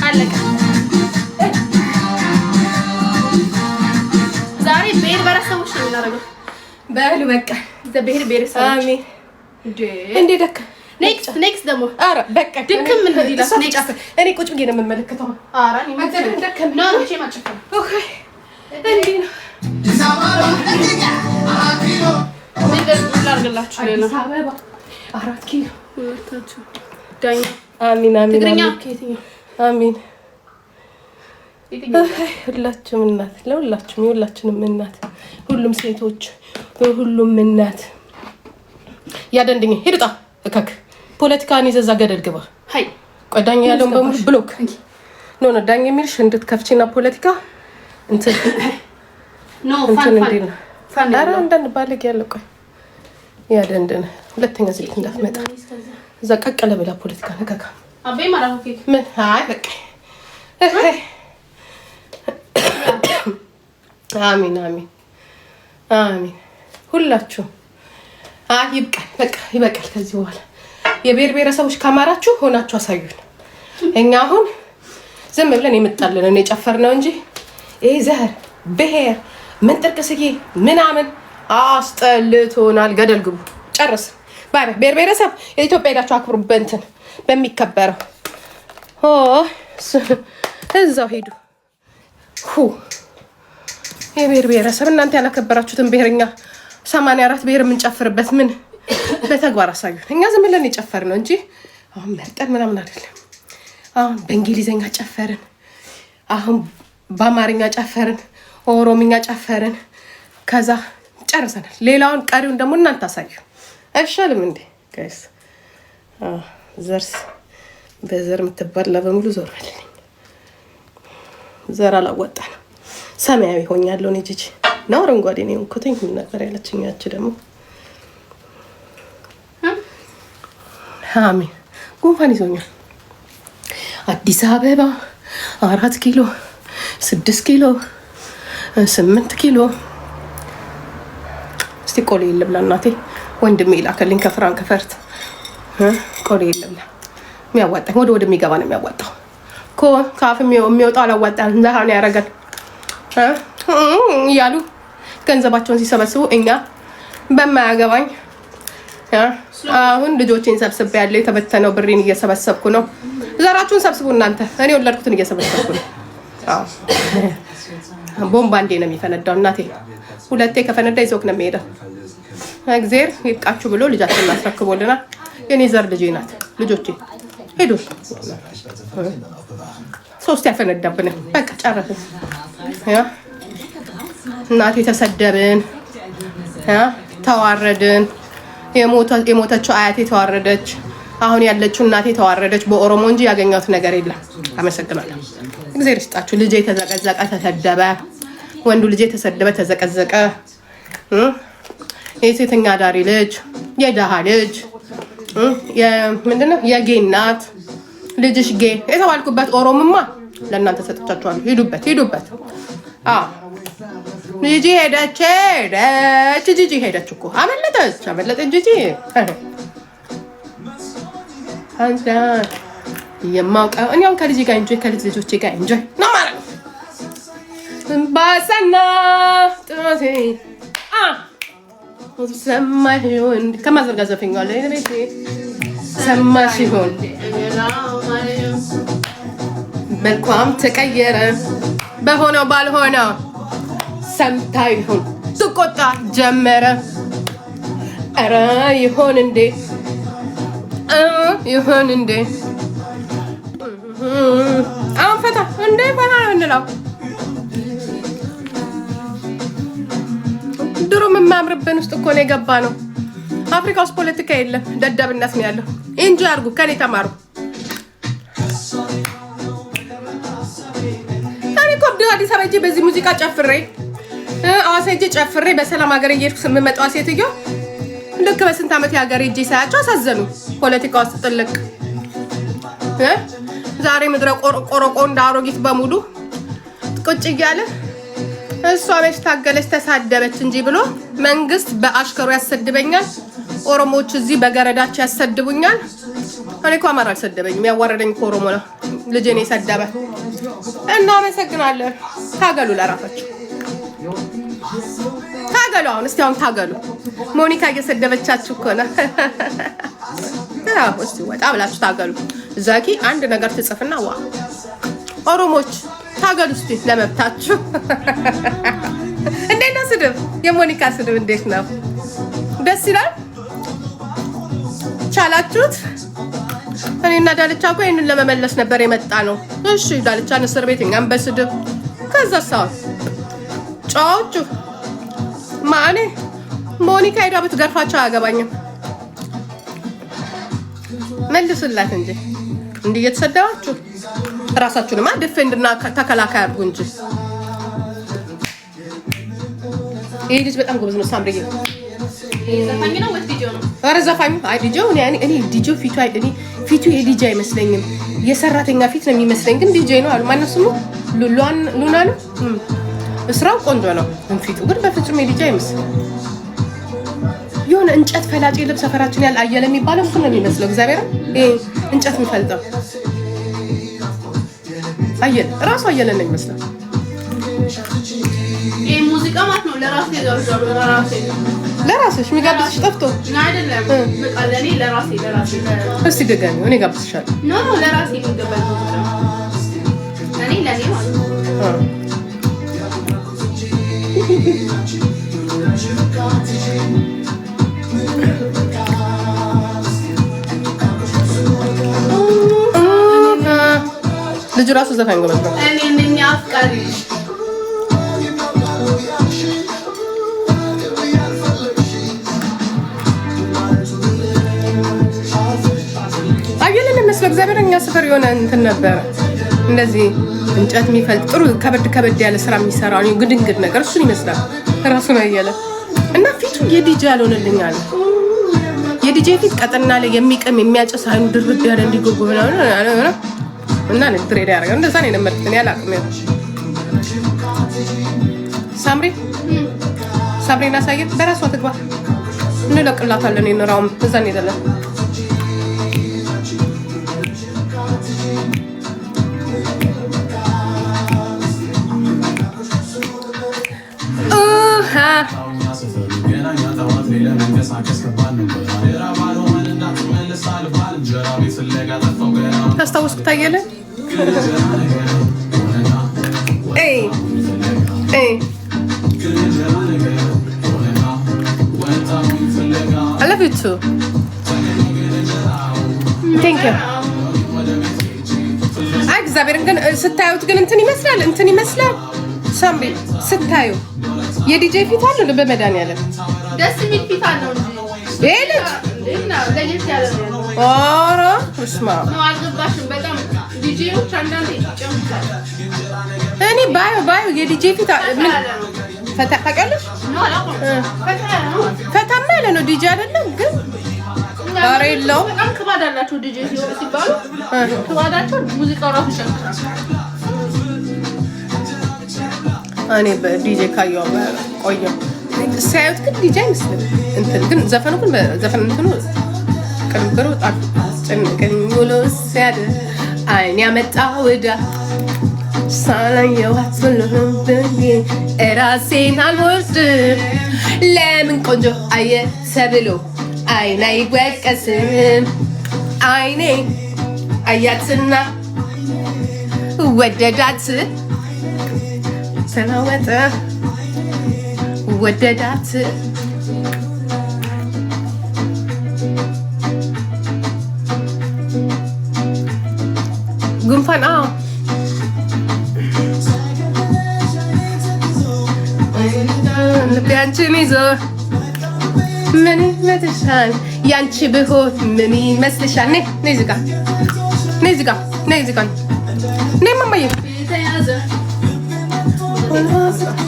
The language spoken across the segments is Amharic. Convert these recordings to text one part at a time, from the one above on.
አለቀ። ዛሬ ብሔር ብሔረሰቦች ነው የምናደርገው። በሉ በቃ። ብሔር ብሔረሰቦች። አሜን። እንዴ ደካ Next, next ደግሞ። ኧረ በቃ። ድክም እንዲላት። እሷ ትጨፍር፣ እኔ ቁጭ ብዬ ነው የምመለከተው። ኧረ እኔ አንተ ደከመኝ። No, no, መቼም አልጨፍርም። Okay፣ እንዲህ ነው። ምን ላድርግላችሁ? ሌላ? አዲስ አበባ 4 ኪሎ። ሁለታችሁ ዳኛ። አሚን አሚን። ትግርኛ። አሚን። ከየትኛው? አሚን። የትኛው? ሁላችሁም እናት፣ ለሁላችሁም፣ የሁላችንም እናት፣ ሁሉም ሴቶች፣ ሁሉም እናት። ያደንድኝ ሂድጣ እከክ ፖለቲካን ይዘህ እዛ ገደል ግባ። ሀይ። ቆይ፣ ዳኛ ያለውን በሙሉ block። No, no፣ ዳኛ የሚልሽ እንድትከፍቺና ፖለቲካ እንትን No, fun. እንትን Fun. እንዲል ነው። Fun. ኧረ ያለው። አንዳንድ ባለጌ ያለ። ቆይ ያደንድን ሁለተኛ እዚህ ቤት እንዳትመጣ፣ እዛ ቀቀለ ብላ ፖለቲካ ነካካ። አቤ ማለት ኬክ። ምን? አይ በቃ። አሚን አሚን አሚን። ሁላችሁም። አይ ይብቃል፣ በቃ ይበቃል። ከዚህ በኋላ የብሔር ብሔረሰቦች ካማራችሁ ሆናችሁ አሳዩን። እኛ አሁን ዝም ብለን የመጣልን የጨፈርነው እንጂ ይሄ ዘር ብሔር ምን ጥርቅስዬ ምናምን አስጠልቶናል። ገደል ግቡ። ጨርስ። Bye bye። ብሔር ብሔረሰብ የኢትዮጵያ ሄዳችሁ አክብሩ። በእንትን በሚከበረው እዛው ሄዱ። ሁ የብሔር ብሔረሰብ እናንተ ያላከበራችሁትን ብሔርኛ 84 ብሔር የምንጨፍርበት ምን በተግባር አሳዩን። እኛ ዝም ብለን የጨፈር ነው እንጂ አሁን መርጠን ምናምን አይደለም። አሁን በእንግሊዝኛ ጨፈርን፣ አሁን በአማርኛ ጨፈርን፣ ኦሮምኛ ጨፈርን። ከዛ ጨርሰናል። ሌላውን ቀሪውን ደግሞ እናንተ አሳዩ። አይሻልም እንዴ guys? ዘርስ በዘር የምትባላ በሙሉ ዞር በልልኝ። ዘር አላዋጣንም። ሰማያዊ ሆኛለሁ እኔ። ጂጂ ነው አረንጓዴ ነው የሆንኩትኝ። ምን ነበር ያለችኝ? ያቺ ደግሞ አሜን። ጉንፋን ይዞኛል። አዲስ አበባ 4 ኪሎ፣ 6 ኪሎ፣ 8 ኪሎ። እስቲ ቆሎ ልብላ እናቴ። ወንድሜ ላከልኝ ከፍራንክፈርት። ቆሎ ልብላ። የሚያዋጣኝ ወደ ወደ የሚገባ ነው የሚያዋጣው። ከአፍ የሚወጣው አላዋጣም። ዛሃን ያደርጋል እያሉ ገንዘባቸውን ሲሰበስቡ እኛ በማያገባኝ አሁን ልጆቼን ሰብስቤ ያለው የተበተነው ብሬን እየሰበሰብኩ ነው። ዘራችሁን ሰብስቡ እናንተ። እኔ የወለድኩትን እየሰበሰብኩ ነው። ቦምባ እንዴ ነው የሚፈነዳው? እናቴ ሁለቴ ከፈነዳ ይዞክ ነው የሚሄደው። እግዜር ይብቃችሁ ብሎ ልጃችንን አስረክቦልናል። የኔ ዘር ልጄ ናት። ልጆቼ ሄዱ። ሶስት ያፈነዳብን በቃ ጨረስን። እናቴ ተሰደብን፣ ተዋረድን። የሞተችው አያቴ ተዋረደች። አሁን ያለችው እናቴ ተዋረደች በኦሮሞ እንጂ ያገኘሁት ነገር የለም። አመሰግናለሁ። እግዚአብሔር ይስጣችሁ። ልጄ ተዘቀዘቀ፣ ተሰደበ። ወንዱ ልጄ ተሰደበ፣ ተዘቀዘቀ። የሴተኛ አዳሪ ልጅ፣ የደሃ ልጅ፣ ምንድነው የ gay እናት፣ ልጅሽ gay የተባልኩበት ኦሮምማ ለእናንተ ሰጥቻችኋለሁ። ሂዱበት፣ ሂዱበት። ጂጂ ሄደች፣ ሄደች። ጂጂ ሄደች እኮ፣ አመለጠች፣ አመለጠች ጂጂ። አንተ የማውቀው እኔ አሁን ከልጅ ጋር enjoy፣ ከልጅ ልጆቼ ጋር enjoy ነው ማለት ነው። ባሰና ጥቴ ሰማሽ ይሆን ከማዘር ጋር ዘፈኛለሁ። ቤቴ ሰማሽ ይሆን መልኳም ተቀየረ በሆነው ባልሆነው ሰምታ ይሁን ትቆጣ ጀመረ። ኧረ ይሆን እንዴ፣ ይሆን እንዴ? አሁን ፈታ እንዴ፣ ፈታ ነው የምንለው። ድሮ የማያምርብን ውስጥ እኮ ነው የገባ ነው። አፍሪካ ውስጥ ፖለቲካ የለም፣ ደደብነት ነው ያለው። Enjoy አድርጉ፣ ከኔ ተማሩ። እኔ እኮ አዲስ አበባ ሄጄ በዚህ ሙዚቃ ጨፍሬ፣ አዋሳ ሄጄ ጨፍሬ በሰላም ሀገር እየሄድኩ የምመጣዋ ሴትዮ ልክ በስንት ዓመት የሀገር ሄጄ ሳያቸው አሳዘኑ። ፖለቲካ ውስጥ ጥልቅ ዛሬ ምድረ ቆረቆ እንደ አሮጊት በሙሉ ቁጭ እያለ እሷ መች ታገለች ተሳደበች እንጂ ብሎ መንግስት በአሽከሩ ያሰድበኛል። ኦሮሞዎች እዚህ በገረዳቸው ያሰድቡኛል። እኔ እኮ አማራ አልሰደበኝም። ያዋረደኝ እኮ ኦሮሞ ነው። ልጄን የሰደበ። እናመሰግናለን። ታገሉ፣ ለራሳችሁ ታገሉ። አሁን እስቲ አሁን ታገሉ። ሞኒካ እየሰደበቻችሁ እኮ ነው። አዎ እስቲ ወጣ ብላችሁ ታገሉ። ዛኪ አንድ ነገር ትጽፍና ዋ ኦሮሞች ታገሉ እስቲ ለመብታችሁ። እንዴት ነው ስድብ? የሞኒካ ስድብ እንዴት ነው? ደስ ይላል። ቻላችሁት? እኔና ዳልቻ እኮ ይህንን ለመመለስ ነበር የመጣ ነው። እሺ ዳልቻን እስር ቤት፣ እኛም በስድብ። ከዛ ሳውን ጨዋዎቹ ማኔ ሞኒካ ሄዳ ብትገርፋቸው አያገባኝም። መልሱላት እንጂ እንዲህ እየተሰደባችሁ እራሳችሁንማ defend ና ተከላካይ አድርጉ እንጂ። ይሄ ልጅ በጣም ጎበዝ ነው። ሳምሪዬ። ዘፋኝ ነው ወይስ ዲጄ ነው? ኧረ ዘፋኙ፣ አይ ዲጄው እኔ ዲጄው ፊቱ እኔ ፊቱ የዲጄ አይመስለኝም፣ የሰራተኛ ፊት ነው የሚመስለኝ፣ ግን ዲጄ ነው አሉ። ማነው ስሙ? ሉሏን ሉና ነው። ስራው ቆንጆ ነው፣ ግን ፊቱ ግን በፍጹም የዲጄ አይመስልም። የሆነ እንጨት ፈላጭ የለም ሰፈራችን ያለ አየለ የሚባለው፣ እሱ ነው የሚመስለው። እግዚአብሔር ይሄ እንጨት የሚፈልጠው አየለ እራሱ አየለ ነው የሚመስለው። ይሄ ሙዚቃ ማለት ነው ለራሴ ጋብዣለሁ። ለራሴ። ለራስሽ የሚጋብዝሽ ጠፍቶ? እና አይደለም፣ በቃ ለኔ ለራሴ እስቲ ድገሚ፣ እኔ ጋብዝሻለሁ። No, ለራሴ የሚገባኝ ሙዚቃ ነው። እኔ ለኔ ማለት ነው። ልጁ ራሱ ዘፋኝ ጎበዝ ነው። እኔ ነኝ አፍቃሪሽ። አየለ ነው የሚመስለው። እግዚአብሔር እኛ ሰፈር የሆነ እንትን ነበረ እንደዚህ እንጨት የሚፈልጥ፣ ጥሩ ከበድ ከበድ ያለ ስራ የሚሰራ ግድንግድ ነገር፣ እሱን ይመስላል ራሱን አየለ። እና ፊቱ የዲጄ ያልሆነልኝ አለ። የዲጄ ፊት ቀጠና ላይ የሚቅም፣ የሚያጨስ፣ አይኑ ድርብ ያለ እንዲጎጉ ምናምን እና dread ያደረገ እንደዛ ነው የለመድኩት። እኔ አላውቅም። ያው ሳምሪ ሳምሪን አሳየን። በራሷ ትግባ፣ እንለቅላታለን። የኖራውም እዛ እንሄዳለን። ኡሃ ታስታውስኩት አየለ። ኤይ ኤይ፣ I love you too. Thank you. አይ እግዚአብሔርን ግን ስታዩት ግን እንትን ይመስላል፣ እንትን ይመስላል። ሳምሪ ስታዩ የዲጄ ፊት አለ በመድኃኒዓለም። ደስ የሚል ፊት አለው እንጂ። ይሄ ልጅ እና ለየት ያለ ነው ያለው። ኧረ በስመ አብ። ነው አልገባሽም። በጣም ዲጄዎች አንዳንዴ ይጨምታል። እኔ ባዩ ባዩ የዲጄ ፊት ምን ያለ ነው። ፈታ ታውቂያለሽ? ነው አላውቅም። ፈታ ያለ ነው። ፈታማ ያለ ነው፣ ዲጄ አይደለም ግን ኧረ የለውም። በጣም ክባድ አላቸው ዲጄ ሲባሉ፣ ክባዳቸው ሙዚቃው ራሱ ይጨምታል። እኔ በዲጄ ካየሁ ቆየሁ። ሲያዩት ግን ዲጄ አይመስልም። እንትን ግን ዘፈኑ ግን በዘፈን እንትኑ ቅንብሩ በጣም አስጨነቀኝ ውሎ ሲያድር አይን ያመጣ ወዳ ሳላየኋት ሁሉንም ብዬ እራሴን አልወርድም። ለምን ቆንጆ አየ ተብሎ አይን አይወቀስም። አይኔ አያትና ወደዳት፣ ተለወጠ፣ ወደዳት። ጉንፋን፣ አዎ። ልቤ አንቺን ይዞ ምን ይመስልሻል? ያንቺ ብሆን ምን ይመስልሻል? ነይ ነይ እዚህ ጋር ነይ፣ እዚህ ጋር ነይ፣ እዚህ ጋር ነይ ማማዬ። የተያዘ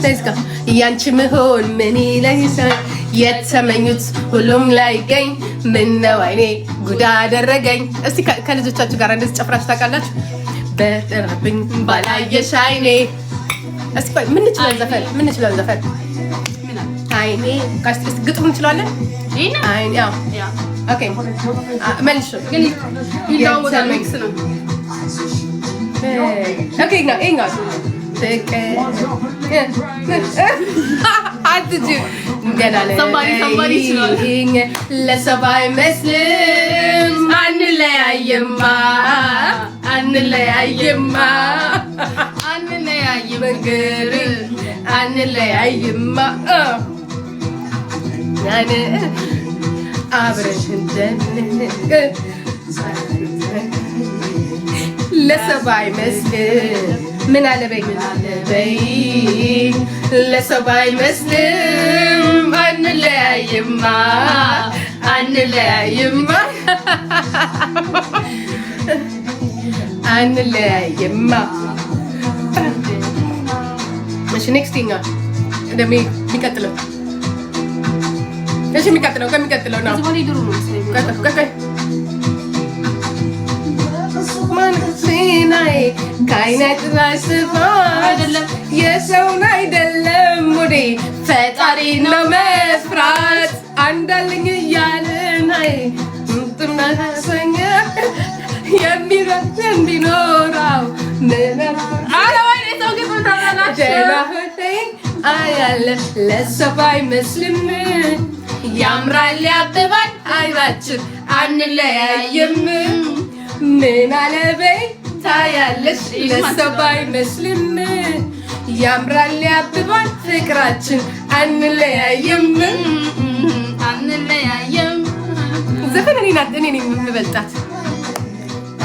ነይ እዚህ ጋር። ያንቺ ምሆን ምን ይለይሻል? የተመኙት ሁሉም ላይገኝ፣ ምነው አይኔ ጉዳ አደረገኝ። እስቲ ከልጆቻችሁ ጋር እንደዚህ ጨፍራችሁ ታውቃላችሁ? በጠራብኝ ባላየሽ አይኔ። እስቲ ቆይ ምን እንችላለን ዘፈን? ምን እንችላለን ዘፈን? ምን አለ? አይኔ እስቲ ግጥም እንችላለን? ይሄን አይኔ፣ አዎ። ያ። Okay መልሽ። ግን ይለዋወጣል። Mix ነው። Okay ነው ይሄኛው ፍቅር አትችይም ገና Somebody, somebody ይችላል። ነኝ ለሰው አይመስልም አንለያይማ አንለያይማ አንለያይም። መንገድ አንለያይማ አብረን እንደን ለሰው አይመስልም ምን አለበይ ምን አለበይ ለሰው አይመስልም አንለያይማ አንለያይማ አንለያይማ። እሺ next ኛ እንደሚ የሚቀጥለው፣ እሺ የሚቀጥለው ከሚቀጥለው ነው። ከዚህ በኋላ የድሮ ነው መሰለኝ። ቆይ ቆይ ቆይ፣ ማን ዜናዬ ከአይነት ስፋት አይደለም። የሰውን አይደለም ሙዴ ፈጣሪ ነው መስፍራት አንዳልኝ እያልን አይ ጥናሰኛ የሚረን እንዲኖራው ኧረ ወይኔ ሰው ግጥም ታበላሸ። አያለ ለሰው አይመስልም ያምራል ያብባል አይናችን አንለያይም ምን አለበይ ታያለሽ ለሰው አይመስልም ያምራል ያብባል ፍቅራችን አንለያይም። አንለያይም። ዘፈን እኔ ናት እኔ ነኝ የምበልጣት።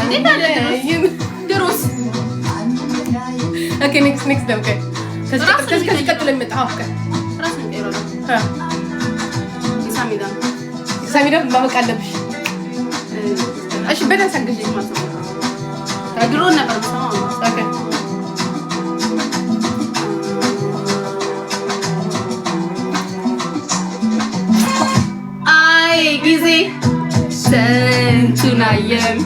እንዴት አለ ድሮስ? Okay, next, next ነው። Okay ከዚህ ቀጥሎ የሚመጣ okay። ራስ ነው ቀይሮ ነው የሳሚዳ። ሳሚዳ ማወቅ አለብሽ። እሺ በደንብ አግዢኝ። ድሮ ነበር የምሰማው። Okay. አይ ጊዜ ስንቱን አየን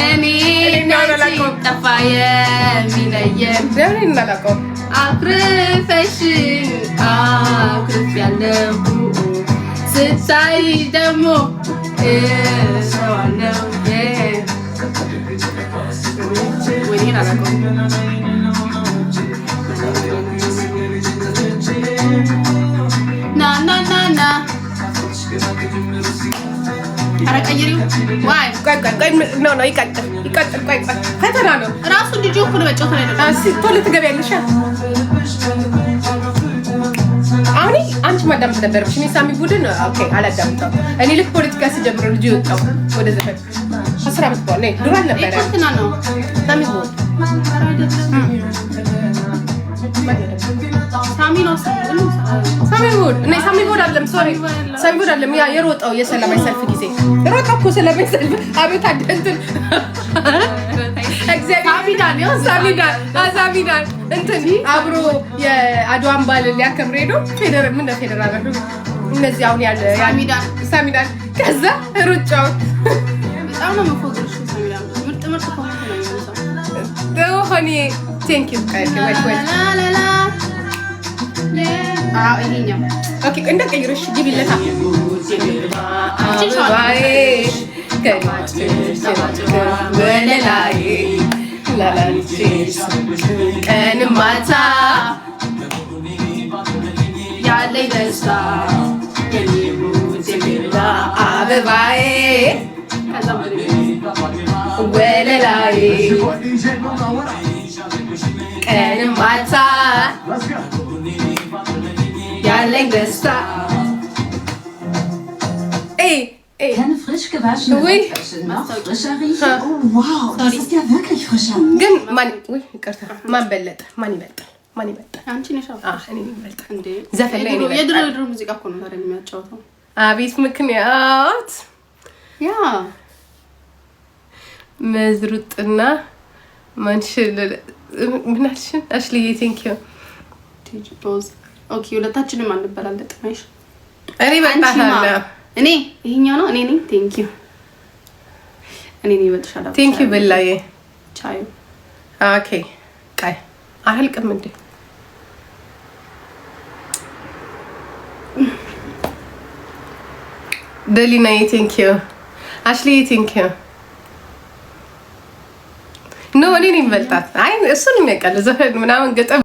እኔ እኔ አላውቀውም። ጠፋ የሚለየን። ለምን እናላውቀውም? አኩርፈሽን አኩርፌያለሁ ስታይ ደግሞ እሰዋለሁ። ወይኔ አላውቀውም። ና ና ና ና፣ ኧረ ቀይሪው ዋይ። ቆይ ቆይ ቆይ፣ no, no፣ ይቀጥል ይቀጥል። ቆይ ቆይ፣ ፈተና ነው። ራሱ ልጁ እኮ ነው መጫወት አይደለም። ቶሎ ትገቢያለሽ። አሁን አንቺ ማዳመጥ ነበረብሽ። እኔ ሳሚ ቡድን okay አላዳምጠው። እኔ ልክ ፖለቲካ ሲጀምረው ልጁ የወጣው ወደ ዘፈን 10 ዓመት በኋላ ነው። ድሮ አልነበረ። እኮ እንትና ነው። ሳሚ ቡድን። ኧረ አይደለም። ሳሚ ነው ስሙ። ሳሚ ቡድን እኔ ሳሚ ቡድን አይደለም። Sorry፣ ሳሚ ቡድን አይደለም። ያ የሮጠው የሰላማዊ ሰልፍ ጊዜ ሮጠው እኮ ሰላማዊ ሰልፍ አቤት አደንትን ሳሚዳን ያው። ሳሚዳን ሳሚዳን እንትን አብሮ የአድዋን በዓል ሊያከብር ሄዶ ፌደራል ምን ነው ፌደራል እነዚህ አሁን ያለ ሳሚዳን። ሳሚዳን ከዛ ሩጫው በጣም ነው የምፎግርሽ ሳሚዳን። ምርጥ ምርጥ comment ነው የሚመጣው። ሆኒ thank you። Wait, wait. ላላላ አዎ ይሄኛው። Okay እንዳትቀይሩ እሺ ግቢለታ አበባዬ ወለላዬ ላላንቺ ቀን ማታ ያለኝ ደስታ አበባዬ ከዛ ወለላዬ ቀን ማታ ያለኝ ደስታ ኤ ኤ Kann frisch gewaschene Ui. Bettwäsche noch frischer riechen? Oh wow, das ist ja wirklich frischer. ግን ማን ውይ ይቅርታ፣ ማን በለጠ? ማን ይበልጣል? ማን ይበልጣል? አንቺ ነሽ። አዎ እኔ ነኝ ይበልጣል። እንዴ። ዘፈን ላይ እኔ የድሮ እበልጣለሁ። የድሮ ሙዚቃ እኮ ነው ታዲያ የሚያጫውተው። አቤት ምክንያት። ያ። መዝሩጥና ማንሽል ምን አልሽን? አሽልዬ thank you. ቲጂ ፖዝ okay፣ ሁለታችንም አንበላለጥም። አይሽ እኔ በልጣታለሁ። እኔ ይሄኛው ነው፣ እኔ ነኝ። Thank you፣ እኔ ነኝ እበልጥሻለሁ። Thank you በላዬ። ቻዩ። Okay ቃይ አያልቅም እንዴ? ደሊና፣ thank you። አሽሊ፣ thank you። No፣ እኔ ነኝ የምበልጣት። አይ፣ እሱን የሚያውቃል፣ ዘፈን ምናምን ገጠም።